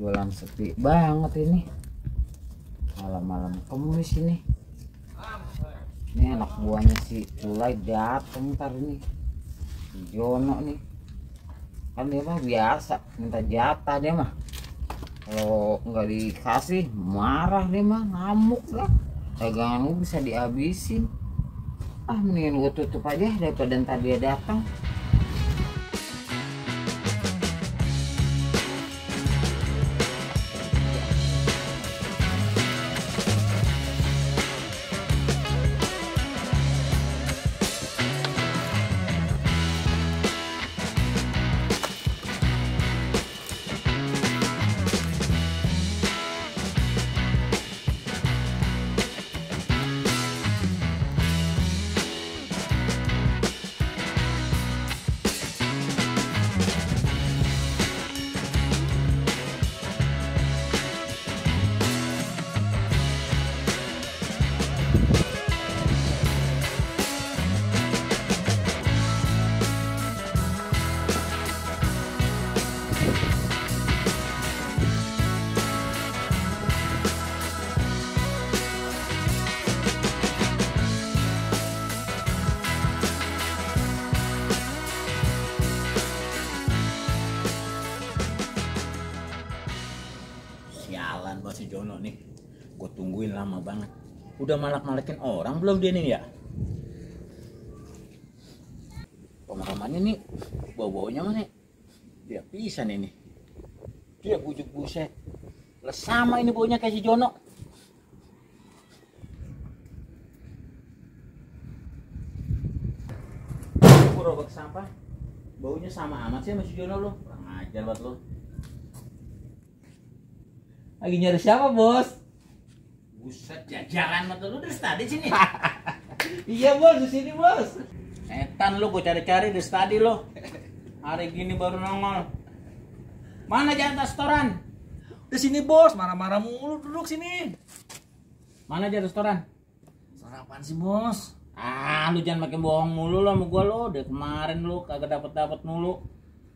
Jualan sepi banget ini. Malam-malam kemis ini. Ini anak buahnya si Culai dateng ntar nih. Si Jono nih. Kan dia mah biasa minta jatah dia mah. Kalau nggak dikasih marah dia mah, ngamuk lah. Dagangan lu bisa dihabisin. Ah, mendingan gue tutup aja daripada ntar dia datang. Sialan buat si Jono nih, gue tungguin lama banget. Udah malak-malakin orang belum dia nih ya? Pengalamannya nih, bau-baunya mana? Dia pisan ini. Dia bujuk buset. Lah sama ini baunya kayak si Jono. Gerobak sampah, baunya sama amat sih sama si Jono lo. Kurang ajar buat lo. Lagi nyari siapa, Bos? Buset, jajaran mata lu dari tadi sini. Iya, Bos, di sini, Bos. Setan lu, gua cari-cari di tadi lo. Hari gini baru nongol. Mana jatah restoran? Di sini, Bos. Marah-marah mulu, duduk sini. Mana jatah restoran? Sarapan sih, Bos. Ah, lu jangan makin bohong mulu lo sama gua lo. Dari kemarin lu kagak dapet mulu.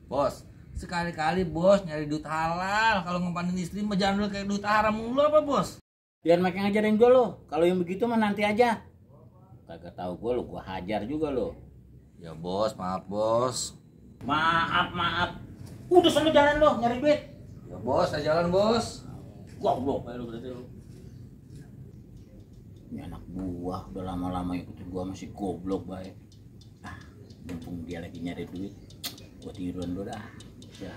Bos, sekali-kali Bos nyari duit halal. Kalau ngempanin istri mah jangan dulu kayak duit haram mulu apa, Bos? Biar makin ngajarin gua lo. Kalau yang begitu mah nanti aja. Kagak tahu gua hajar juga lo. Ya, Bos, maaf, Bos. Maaf. Udah sana jalan lo nyari duit. Ya, Bos, saya jalan, Bos. Goblok lu berarti lu. Ini anak buah udah lama-lama ikutin gua masih goblok baik. Ah, mumpung dia lagi nyari duit, gua tiduran dulu dah. Ya.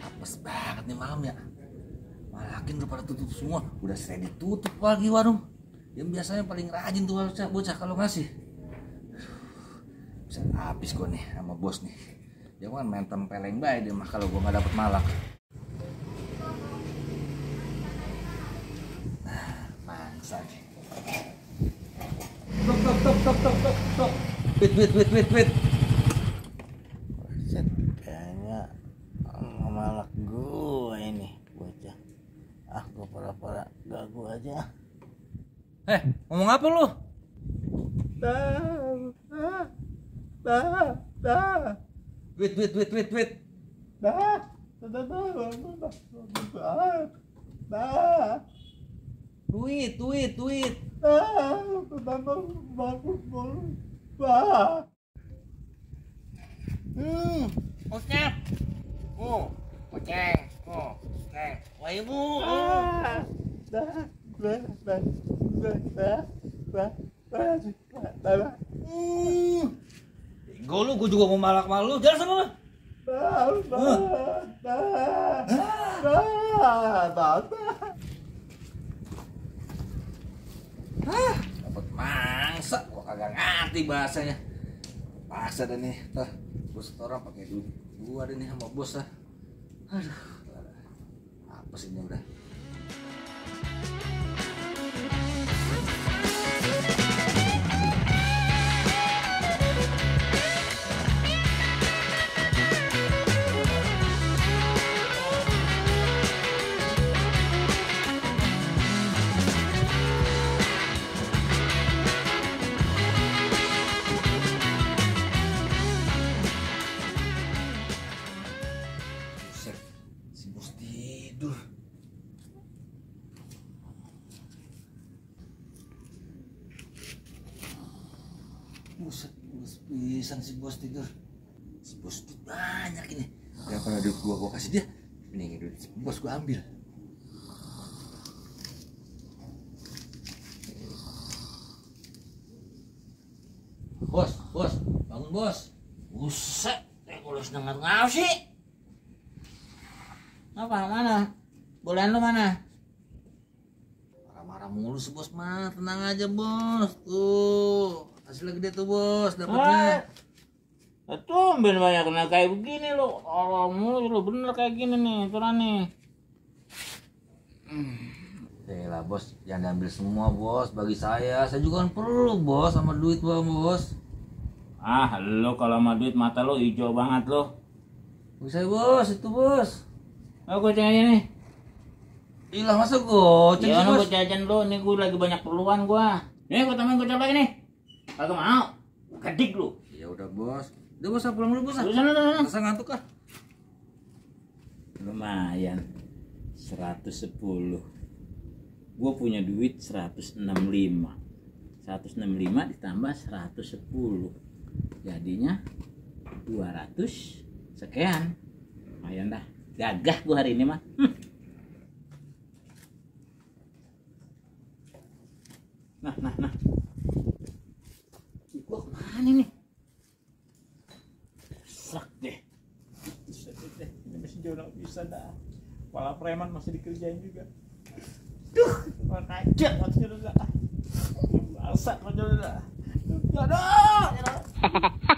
Apes banget nih malam ya. Malakin udah pada tutup semua. Udah selesai ditutup lagi warung. Yang biasanya paling rajin tuh bocah kalau ngasih. Bisa habis gue nih sama bos nih. Dia kan main tempeleng baik dia mah kalau gue nggak dapet malak. Bangsa nih. Stop. Wait. Set, kayaknya malak gue ini bocah. Ah, gue pura-pura gagu aja. Ngomong apa lu? Wait. Duit. Ocap. Oceng. Wah, ibu. Gue juga mau malak malu. Jangan sama lu. Dapat mangsa, gua kagak ngerti bahasanya. Paksa deh nih, bos orang pakai duit gua deh nih sama bos ah. Aduh, apa sih ini udah. tidur. Buset, bos pisan si bos tidur. Si bos duit banyak ini. Daripada duit gua kasih dia, mending duit si bos gua ambil. Bos, bangun bos. Buset, kalau sedang ngau sih. Apa mana? Bolehan lu mana? Marah-marah mulu si bos mah, tenang aja bos. Tuh, hasil lagi dia tuh bos, dapatnya. Tumben banyak kena kayak begini lo. Allah mulu lo bener kayak gini nih, aturan nih. Lah bos, jangan diambil semua bos, bagi saya juga kan perlu bos sama duit bos. Ah, lo kalau sama duit mata lo hijau banget lo. Bagi saya bos, itu bos. Aku goceng aja nih. Ilah masa goceng Ya sih gue bos. jajan lo, nih gue lagi banyak perluan gua. Nih gue tambahin goceng lagi nih. Kagak mau. Kedik lu. Ya udah bos. Udah bos, pulang dulu bos. Lu sana. Rasa ngantuk ah. Lumayan. 110. Gue punya duit 165. 165 ditambah 110. Jadinya 200 sekian. Lumayan dah. Gagah gue hari ini mah. Nah. Gue kemana nih? Sak deh. Ini masih jauh bisa dah. Kepala preman masih dikerjain juga. Duh, ngajak masih udah. Basak aja udah. Jodoh.